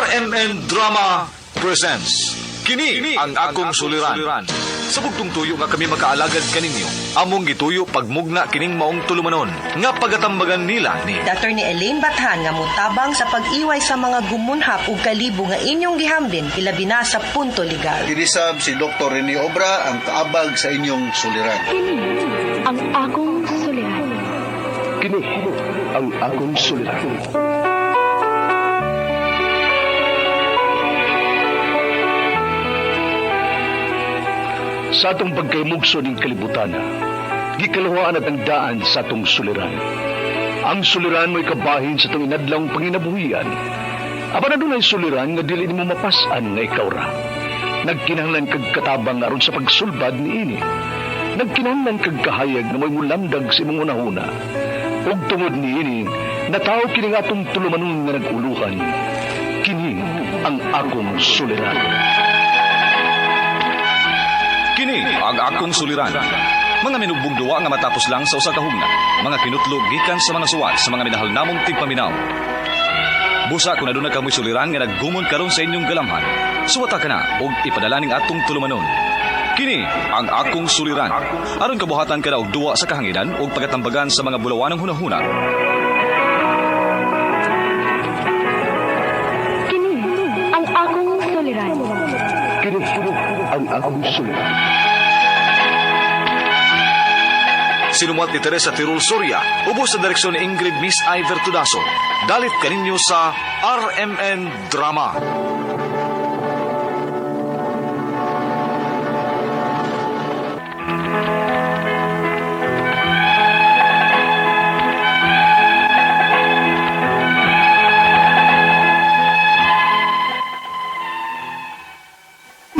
RMN Drama presents Kini ang akong suliran. Sa bugtong tuyo nga kami makaalagad kaninyo, among gituyo pagmugna kining maong tulumanon nga pagatambagan nila ni Attorney Elaine Bathan nga mutabang sa pag-iway sa mga gumunhap ug kalibo nga inyong gihambin ilabi na sa punto legal. Kinisab si Dr. Rene Obra ang kaabag sa inyong suliran. Kini ang akong suliran. Kini ang akong suliran. Sa atong pagkaymugso ning kalibutan, gikaluhaan at ang daan sa atong suliran. Ang suliran mo'y kabahin sa atong inadlawng panginabuhian. Apan adunay suliran nga dili nimo mapas-an nga ikaw ra. Nagkinahanglan kag katabang aron sa pagsulbad niini. Nagkinahanglan kag kahayag nga mo'y mulamdag sa imong hunahuna. Ug tungod niini, natawo kini nga atong tulumanon nga nag-uluhan. Kini ang akong suliran. Kini ang akong suliran. Mga minugbong duwa nga matapos lang sa usa ka hugna. Mga kinutlo gikan sa mga suwat sa mga minahal namong tigpaminaw. Busa kung aduna kamoy suliran nga naggumon karon sa inyong galamhan. Suwata ka na og ipadala ning atong tulumanon. Kini ang akong suliran. Aron kabuhatan ka na og duwa sa kahanginan ug pagatambagan sa mga bulawanong hunahuna. Kini ang akong suliran. Kini ang akong suliran. Sinumuat ni Teresa Tirul Soria, ubos sa direksyon ni Ingrid Miss Iver Tudaso. Dalit kaninyo sa RMN Drama.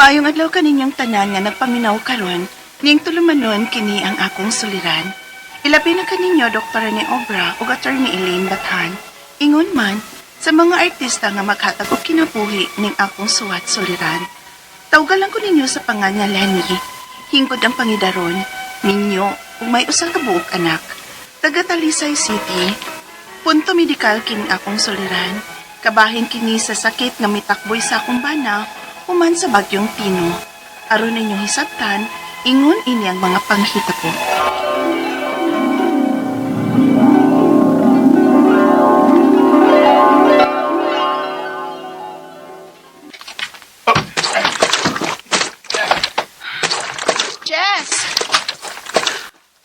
Maayong adlaw kaninyong tanan nga nagpaminaw karon, ning tulumanon kini ang akong suliran. Ilabi na kaninyo Dr. Rene Obra ug Attorney Elaine Bathan. Ingon man sa mga artista nga maghatag og kinabuhi ning akong suwat suliran. Tawgalan ko ninyo sa pangan nga Lenny. Hingkod ang pangidaron ninyo ug may usa ka buok anak. Taga Talisay City. Punto medikal kining akong suliran. Kabahin kini sa sakit nga mitakboy sa akong bana human sa bagyong Tino. Aron ninyong hisabtan, ingon ini ang mga panghita ko. Jess!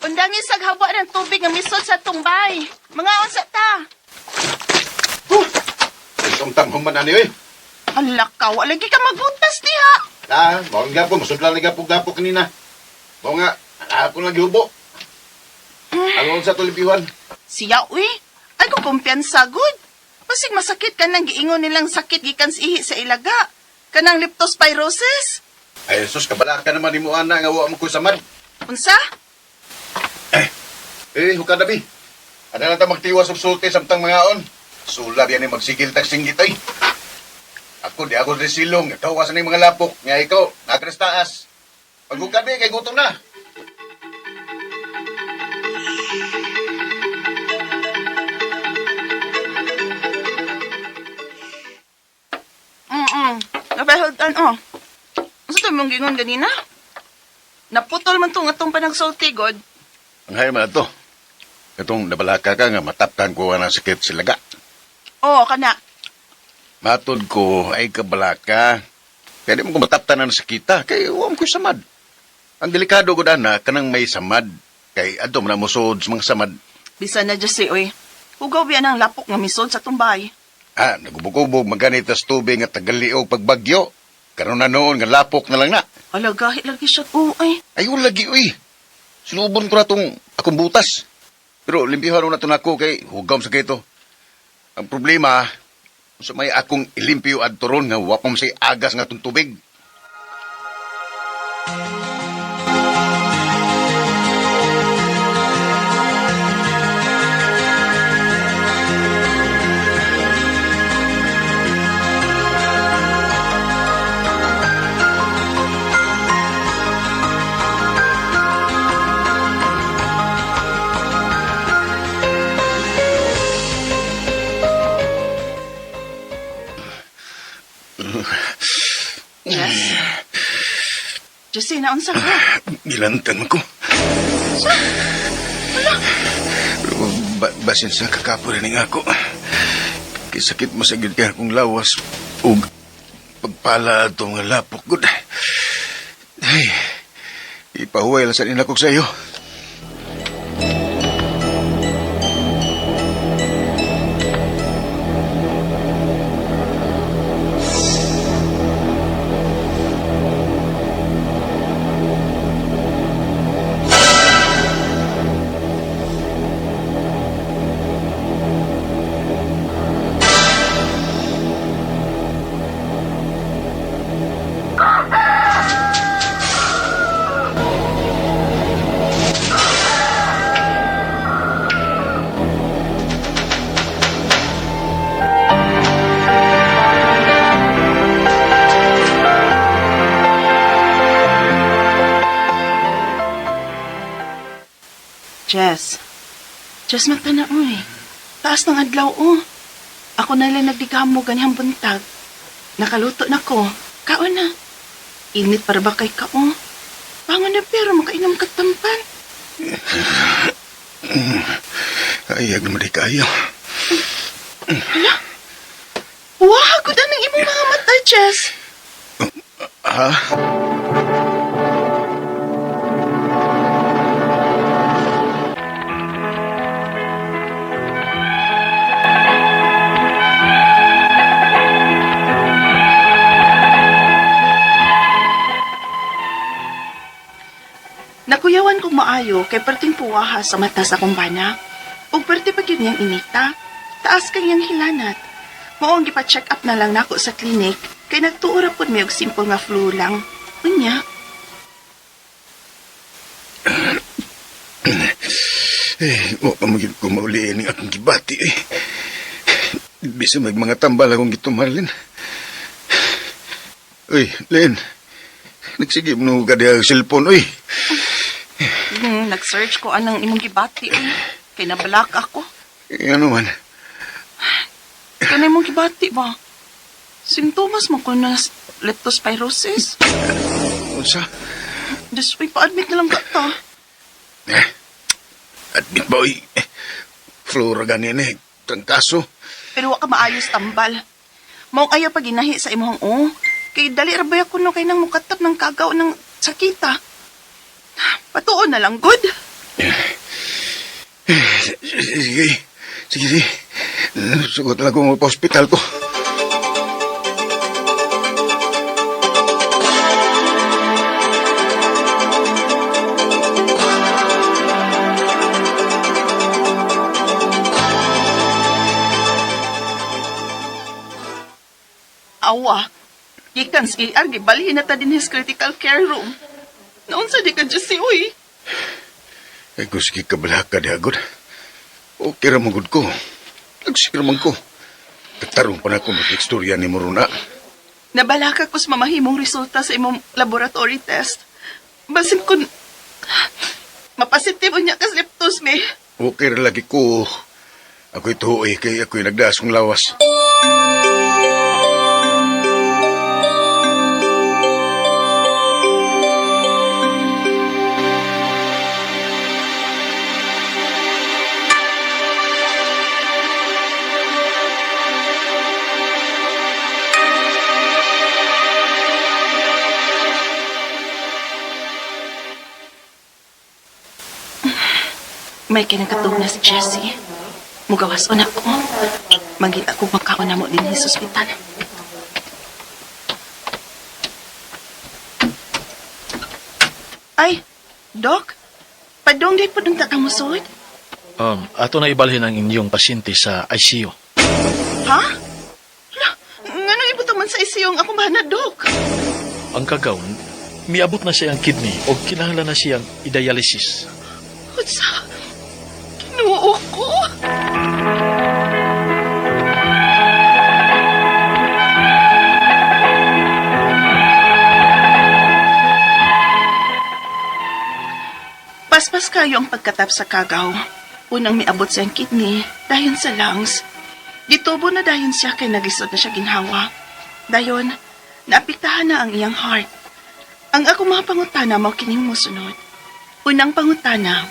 Undangi sa hawa ng tubig nga misod sa tumbay. Mga unsa ta? Itong tanghuman ani oy. Hala ka, wala lagi ka magbutas diha. Ah, mao nga po masudlan ni gapog-gapog kanina. Mao nga ako lagi hubo. Ang sa tulipiwan. Siya, uy. Ay, ko kumpiyansa, good. Basig masakit ka nang giingon nilang sakit gikan sa ihi sa ilaga. Kanang leptospirosis. Ay sus, kabala ka naman nimo ana nga wa mo ko samad. Unsa? Eh, hukad na bi. Ana lang ta magtiwas og sulti samtang mangaon. Sula biya ni magsigil tag singgit oy. Ako di ako di silong, tawas ni mga lapok. Nga ikaw, nakres taas. Paghukad bi kay gutom na. Napahultan, oh. Unsa to mong gingon ganina? Naputol man tong atong panagsulti, god. Ang hay man to. Itong nabalaka ka nga mataptan ko ang sakit silaga. Oo, kana. Matod ko ay kabalaka. Kaya di mo ko mataptan ang sakita. Kay wa mo ko samad. Ang delikado ko na kanang may samad. Kay adto man na mosod sa mga samad. Bisan na Jesse, uy. Hugaw biya ng lapok nga misod sa tumbay. Ah, nagubog-ubog maganit tas tubig nga tagaliog pagbagyo. Karon na noon nga lapok na lang na. Ala, gahi lagi siya. Oo, ay. Ayun lagi uy. Sinubon ko na tong akong butas. Pero limpihan na to nako kay hugam sa kito. Ang problema, sa may akong ilimpyo adto ron nga wa pa man say agas nga tong tubig. Jess? Jesse, naunsa ka? Gilantan ko. Basin sa kakapo rin ako. Kisakit mo sa gid kay akong lawas ug pagpala ato nga lapok gud. Ay, ipahuway lang sa ninakog sa iyo. Jess. Jess, mata na, uy. Taas ng adlaw, oh. Ako na lang nagdigamo ganyang buntag. Nakaluto na ko. Kaon na. Init para ba kay kao? Bangon na pero makainom ka tampan. Ayag naman di kayo. Hala? Wow, gud ang imong mga mata, Jess. Ha? Nakuyawan kong maayo kay perting puwaha sa mata sa akong bana. Ug perti pa gyud niyang inita. Taas kay niyang hilanat. Mao ang gipa-check up na lang nako sa clinic kay nagtuo ra pud mi og simple nga flu lang. Unya, Eh, mo pa magiging kumauli ning akong gibati eh. Bisa may mga tambal akong gitumalin. Uy, Len. Nagsige mo ka diha ang cellphone, uy. Nag-search ko anang imong gibati uy. Kay na-block ako. Eh, ano man? Kanay imong gibati ba? Simptomas mo ko na leptospirosis. Unsa? Diyos, uy, pa-admit na lang ka ta. Eh, admit ba, uy? Eh, Flora ganin eh. Trangkaso. Pero wa ka maayos tambal. Mao ayaw pag ginahi sa imong o. Kay dali ra ba kuno kay nang mukatap ng kagaw ng sakita. Patuon na lang good. Sige, sige, sige. Sugot lang ko pa-hospital ko. Awa. Gikan sa ER gibalhin na ta dinhi sa critical care room. Naunsa di ka Jesse uy. Ay, kung sige kabalaka di agad. Okay ra man gud ko. Nagsige man ko. Katarong pa na ko mag-istorya ni Morona. Nabalaka ko sa mamahimong resulta sa imong laboratory test. Basin kun mapasitibo niya kas leptos me. Okay ra lagi ko. Ako'y tuoy kay ako'y nagdaas kong lawas. May kinagkatug na si Jessie. Mugawas na ko. Mangita ko makaon na mo din sa ospital. Ay, Doc. Padong di po ka musod? Ato na ibalhin ang inyong pasyente sa ICU. Ha? Hala, ngano ibutang man sa isiyong akong bahana, Doc? Ang kagaw, miabot na siya ang kidney o kinahanglan na siyang i-dialysis. Unsa? Kinuo ko? Paspas kayo ang pagkatap sa kagaw. Unang miabot siyang kidney, dayon sa lungs. Gitubo na dayon siya kay nagisod na siya ginhawa. Dayon, naapektahan na ang iyang heart. Ang ako mga pangutana mao kining mosunod. Unang pangutana,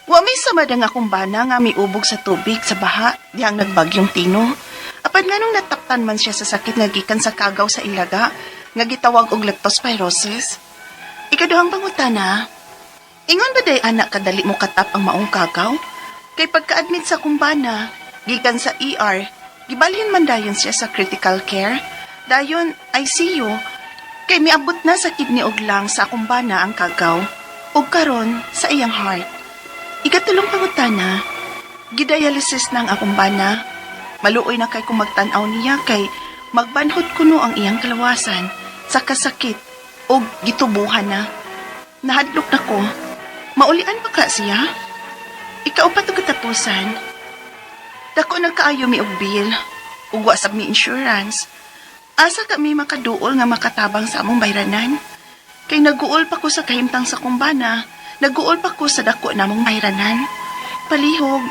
wa may samad ang akong bana nga miubog sa tubig sa baha dihang nagbagyong Tino. Apan nganong nataptan man siya sa sakit nga gikan sa kagaw sa ilaga nga gitawag og leptospirosis? Ikaduhang pangutana, ingon ba day anak kadali mo katap ang maong kagaw? Kay pagka-admit sa akong bana, gikan sa ER, gibalhin man dayon siya sa critical care, dayon ICU, kay miabot na sa kidney og lung sa akong bana ang kagaw, ug karon sa iyang heart. Ikatulong pangutana, gidialysis na ang akong bana. Maluoy na kay kung magtan-aw niya kay magbanhod kuno ang iyang kalawasan sa kasakit o gitubuhan na. Nahadlok na ko. Maulian pa ka siya? Ikaupat og katapusan. Dako na kaayo mi og bill. Ug wa sab mi insurance. Asa kami makaduol nga makatabang sa among bayranan? Kay naguol pa ko sa kahimtang sa akong bana, naguol pa ko sa dako namong bayranan. Palihog,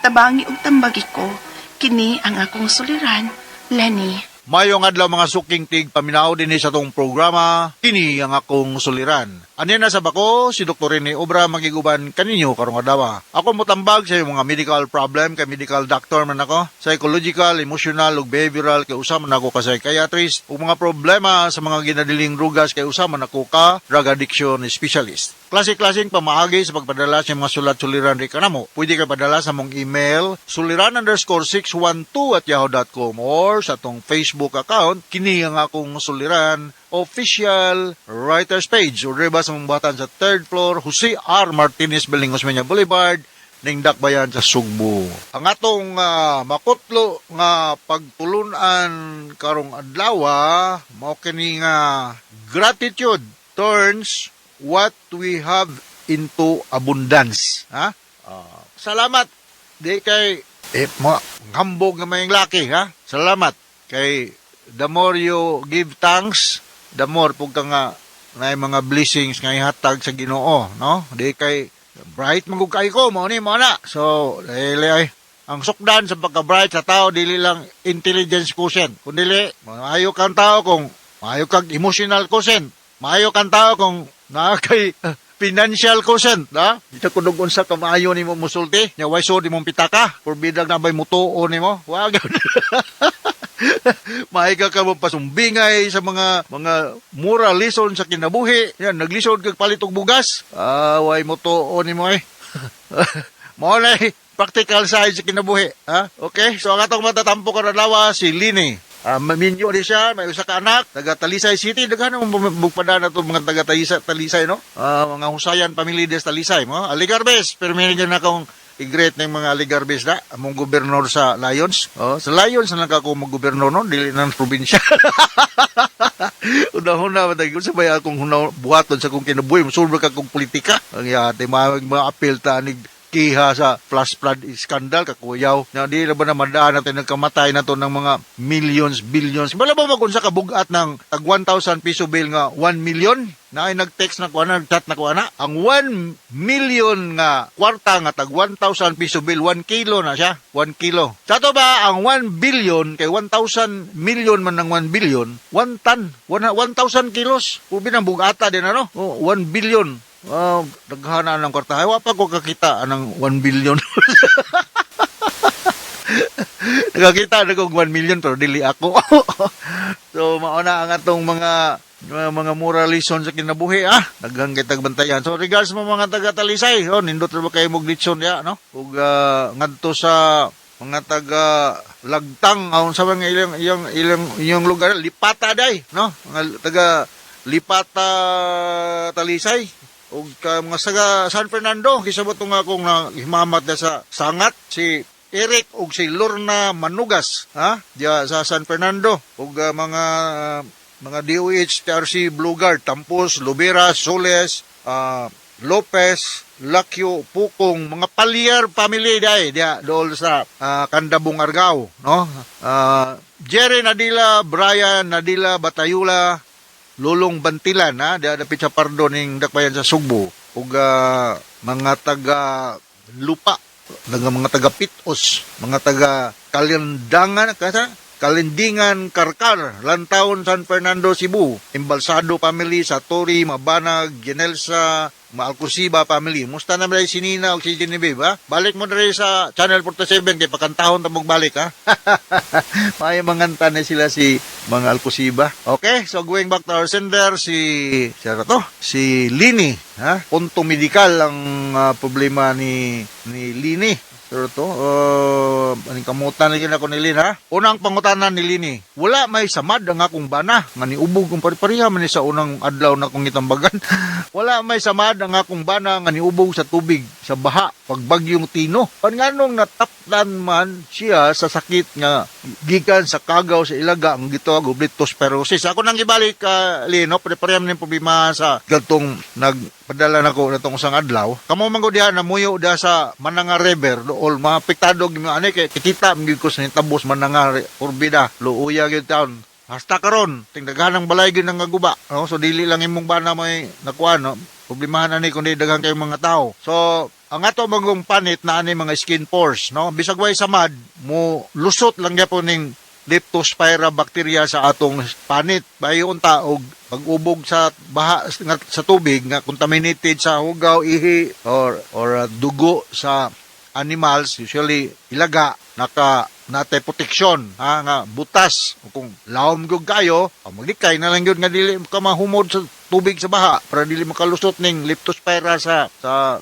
tabangi og tambagi ko, kini ang akong suliran, Lenny. Mayong adlaw, mga suking tig paminaw dinhi sa atong programa, kini ang akong suliran. Ania na sa bako, si Dr. Rene Obra magiguban kaninyo karong adlaw. Ako motambag sa inyong mga medical problem kay medical doctor man ako, psychological, emotional ug behavioral kay usa man ako ka psychiatrist, ug mga problema sa mga ginadiling drugas kay usa man ako ka drug addiction specialist. Klase-klaseng pamaagi sa pagpadala sa mga sulat suliran ri kanamo. Pwede ka padala sa mong email suliran_612@yahoo.com or sa atong Facebook account, kini ang akong suliran official writers page, o riba sa mong buhatan sa third floor, Jose R. Martinez Building, Osmeña Boulevard, ning Dakbayan sa Sugbo. Ang atong makutlo nga pagtulunan karong adlaw mao kini nga gratitude turns what we have into abundance. Ha? Salamat. Di kay mo hambog nga may laki, ha? Salamat kay the more you give thanks, the more pug ka nga na mga blessings nga ihatag sa Ginoo, no? Di kay bright man gud kay ko, mao ni mo na. So, dili ay ang sukdan sa pagka-bright sa tao dili lang intelligence quotient. Kung dili, maayo kang tao kung maayo kang emotional quotient. Maayo kang tao kung naa kay financial quotient, ha? Di ko dug unsa ka maayo nimo musulti. Nya way sud imong pitaka, porbidag na bay mutuo nimo. Wa gyud. Maay ka ka mo pasumbingay sa mga moral lesson sa kinabuhi. Yan, naglisod kag palit og bugas. Ah, way mo tuo nimo eh. Mao na eh, practical side sa kinabuhi. Ha? Okay, so ang atong matatampo karon adlaw si Lini. Maminyo di siya, may usa ka anak, taga Talisay City, daghan ang bugpada na to mga taga Talisay, Talisay no? Mga Husayan family des Talisay, mo. Aligarbes, pero meron na akong i-greet ng mga Aligarbes na, among gobernador sa Lions. Oh, sa Lions na lang ako mag-gobernador no, dili na ng probinsya. Una-una, matag sa bay akong hunaw buhaton sa akong kinabuhi, musulbra ka kong politika. Ang yate, mga apel ta ni kiha sa flash flood scandal kakuyaw na di na ba na madaan natin nagkamatay na to ng mga millions, billions. Wala ba magun sa kabugat ng tag 1,000 piso bill nga 1 million na ay nag-text na kuana, nag-chat na kuana? Ang 1 million nga kwarta nga tag 1,000 piso bill, 1 kilo na siya, 1 kilo. Sa to ba ang 1 billion kay 1,000 million man ng 1 billion, 1 ton, 1,000 kilos. Ubi ng bugata din ano? Oh, 1 billion. Oh, daghana ng kwarta. Ay, wa pa ko kakita anang 1 billion. Nakakita na kog 1 million pero dili ako. So mao na ang atong mga moral lesson sa kinabuhi ah. Daghang kitag bantayan. So regards mo mga taga Talisay, oh, nindot ra ba kayo mog litson ya, no? Ug ngadto sa mga taga Lagtang, aon sa mga ilang iyang ilang iyong lugar, Lipata day, no? Mga taga Lipata, Talisay ug ka mga saga San Fernando, kisabot nga akong na himamat na sa sangat si Eric ug si Lorna Manugas, ha, diya sa San Fernando, ug mga DOH TRC Blue Guard Tampos, Lubera, Soles, Lopez, Lakyo, Pukong, mga Palier family day diya dool sa Kandabong, Argao, no? Jerry Nadila, Brian Nadila Batayula, Lulong Bantilan, ha, diya dapit sa Pardo ning Dakbayan sa Sugbo, ug mga taga Lupa, mga taga Pitos, mga taga Kalindangan kasa. Kalindingan Karkar, Lantaon, San Fernando, Cebu. Embalsado family sa Tori, Mabanag, Genelsa, Maalkusiba family. Musta na ba si Nina o si Genevieve, ha? Balik mo diri sa Channel 47 kay pakantahon ta balik, ha? May manganta na sila si mga Alcusiba. Okay, so going back to our sender, si ano to? Si Lini, ha? Punto medikal ang problema ni Lini. Pero to, aning kamutan lagi nako ni Lini, ha? Unang pangutana ni Lini, wala may samad ang akong bana, nga niubog kung pari-pariha man ni sa unang adlaw na akong gitambagan. Wala may samad ang akong bana nga niubog sa tubig, sa baha, pagbagyong Tino. Panganong natapdan man siya sa sakit nga gikan sa kagaw sa ilaga ang gitawag og leptospirosis. Ako nang ibalik ka, Lino, pare-pareha man yung problema sa gatong nagpadala nako natong usang adlaw. Kamo man gud diha namuyo diha sa Mananga River, dool maapektado gyud ani kay kikita man gyud ko sa tabos Mananga Orbida, Luuya gyud town. Hasta karon, tingdaghan ang balay gyud nga guba. No? So dili lang imong bana may nakuha, no? Problemahan ani kundi daghan kayong mga tao. So ang ato magong panit na ani mga skin pores, no? Bisag way samad, mo lusot lang gyapon ning Leptospira bacteria sa atong panit. Bayo unta og pag-ubog sa baha nga, sa tubig nga contaminated sa hugaw, ihi or dugo sa animals, usually ilaga, naka natay protection, ha, nga butas. Kung lahom gyud kayo, maglikay na lang gyud nga dili ka mahumod sa tubig sa baha para dili makalusot ning Leptospira sa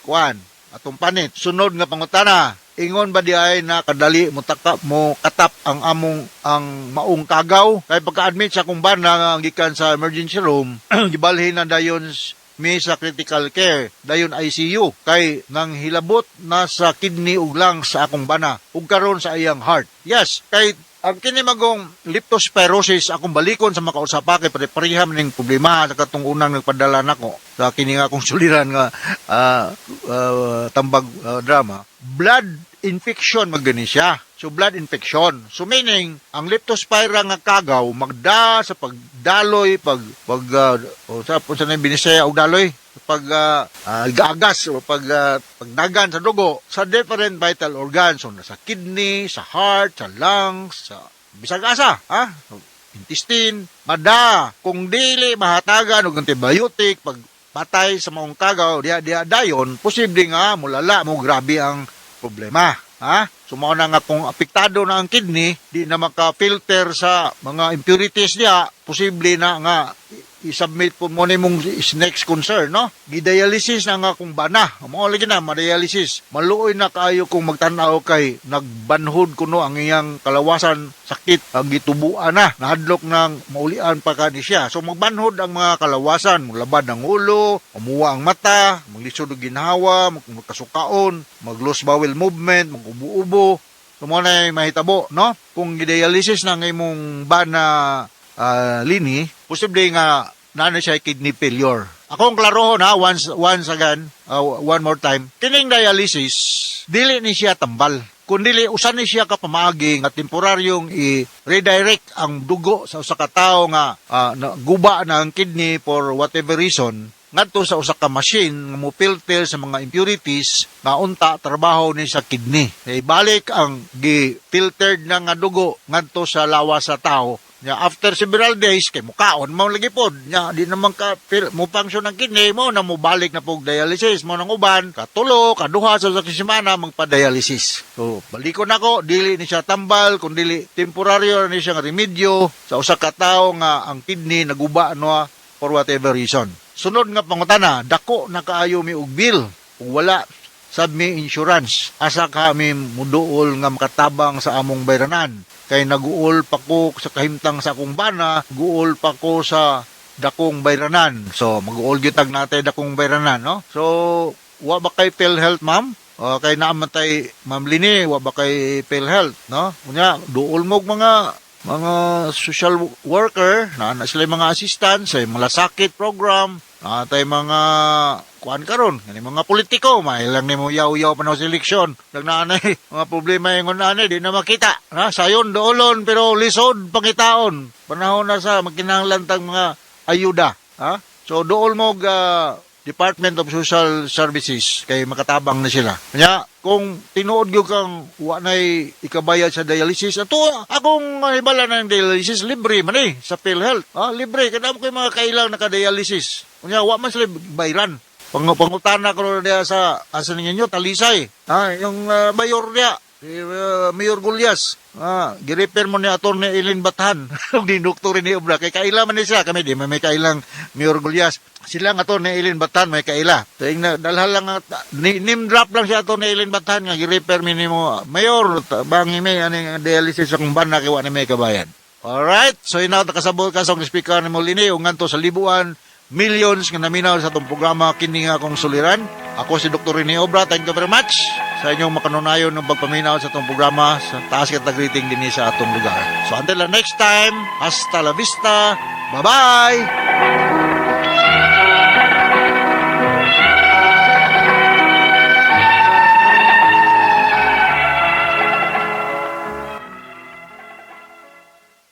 kuan atong panit. Sunod nga pangutana, ingon ba di ay na kadali mo taka mo katap ang among ang maong kagaw? Kay pagka-admit sa akong bana nga gikan sa emergency room, gibalhin na dayon mi sa critical care, dayon ICU, kay nang hilabot na sa kidney ug lungs sa akong bana ug karon sa iyang heart. Yes, kay ang kini magong leptospirosis, akong balikon sa makausap kay pare-pareha man ning problema sa katong unang nagpadala nako sa kini nga akong suliran nga tambag drama. Blood infection magani siya. So blood infection. So meaning ang Leptospira nga kagaw magda sa pagdaloy, pag pag o sa sa na Binisaya og daloy, pag gaagas o pag pagdagan sa dugo sa different vital organs, so sa kidney, sa heart, sa lungs, sa bisag asa, ha, intestine, mada kung dili mahatagan og antibiotic pag patay sa maong kagaw diha diha dayon, posible nga mulala mo, grabe ang problema, ha. So mao na nga kung apektado na ang kidney, di na maka-filter sa mga impurities niya, posible na nga i-submit po mo nimong is next concern, no? Gidialysis na nga kung bana. Mao lagi na madialysis. Maluoy na kaayo kung magtan-aw kay nagbanhod kuno ang iyang kalawasan, sakit ang gitubuan na. Nahadlok nang maulian pa ka ni siya. So magbanhod ang mga kalawasan, mulabad ang ulo, mamuwa ang mata, maglisod og ginhawa, magkasukaon, mag-loose bowel movement, mag-ubo-ubo. So mo na mahitabo, no? Kung gidialysis na ang imong bana, Lini, posible nga naa na siya kidney failure. Akong klarohon ha, once once again, one more time. Kining dialysis, dili ni siya tambal. Kung dili usa ni siya ka pamaagi nga temporaryong i-redirect ang dugo sa usa ka tawo nga na, guba na ang kidney for whatever reason ngadto sa usa ka machine nga mo filter sa mga impurities nga unta trabaho ni sa kidney. Ibalik ang gi-filtered na nga dugo ngadto sa lawas sa tao. Nya after several days kay mukaon mo lagi pod. Nya di naman ka mo function ang kidney mo na mobalik na pog dialysis mo nang uban katulo kaduha sa semana magpa-dialysis. So balikon nako, dili ni siya tambal kun dili temporaryo ni siya nga remedyo sa usa ka tawo nga ang kidney naguba no for whatever reason. Sunod nga pangutana, dako na kaayo mi og bill ug wala sab mi insurance. Asa kami muduol nga makatabang sa among bayranan? Kay naguol pa ko sa kahimtang sa akong bana, guol pa ko sa dakong bayranan. So maguol gyud tag natay dakong bayranan, no? So wa ba kay PhilHealth, ma'am? O, kay naamatay Ma'am Lini, wa ba kay PhilHealth, no? Unya duol mo og mga social worker na sila yung mga assistant sa malasakit program na tay mga kuan karon kani mga politiko may lang nimo yaw-yaw pa na sa eleksyon lang naanay mga problema ingon ani di na makita na sayon doolon pero lisod pangitaon panahon na sa magkinahanglan tag mga ayuda, ha. So dool mo og Department of Social Services kay makatabang na sila. Kanya, kung Kung tinuod gyud kang wa nay ikabayad sa dialysis, ato akong hibala na ng dialysis libre man eh sa PhilHealth. Ah, libre kada mo kay mga kailang naka-dialysis. Unya wa man sila bayran. Pangutana ko na sa asa ninyo Talisay. Ah, yung mayor niya, si Mayor Gullas. Ah, gi-refer mo ni Atty. Eileen Bathan. Ug ni Dr. ni Obra kay kaila man ni siya, kami di man may kailang Mayor Gullas. Sila nga Atty. Eileen Bathan may kaila. So, ing na, dalhan lang nga, ni, name drop lang siya Atty. Eileen Bathan nga gi-refer mi nimo, Mayor, bangi mi aning dialysis akong bana kay wa ni may kabayad. Alright, so inaw kasabot ka sa speaker ni Molini ug ngadto sa libuan millions nga naminaw sa atong programa kini nga akong suliran. Ako si Dr. Rene Obra. Thank you very much sa inyong makanunayon ng pagpaminaw sa atong programa sa taas kita greeting dinhi sa atong lugar. So until the next time, hasta la vista. Bye-bye!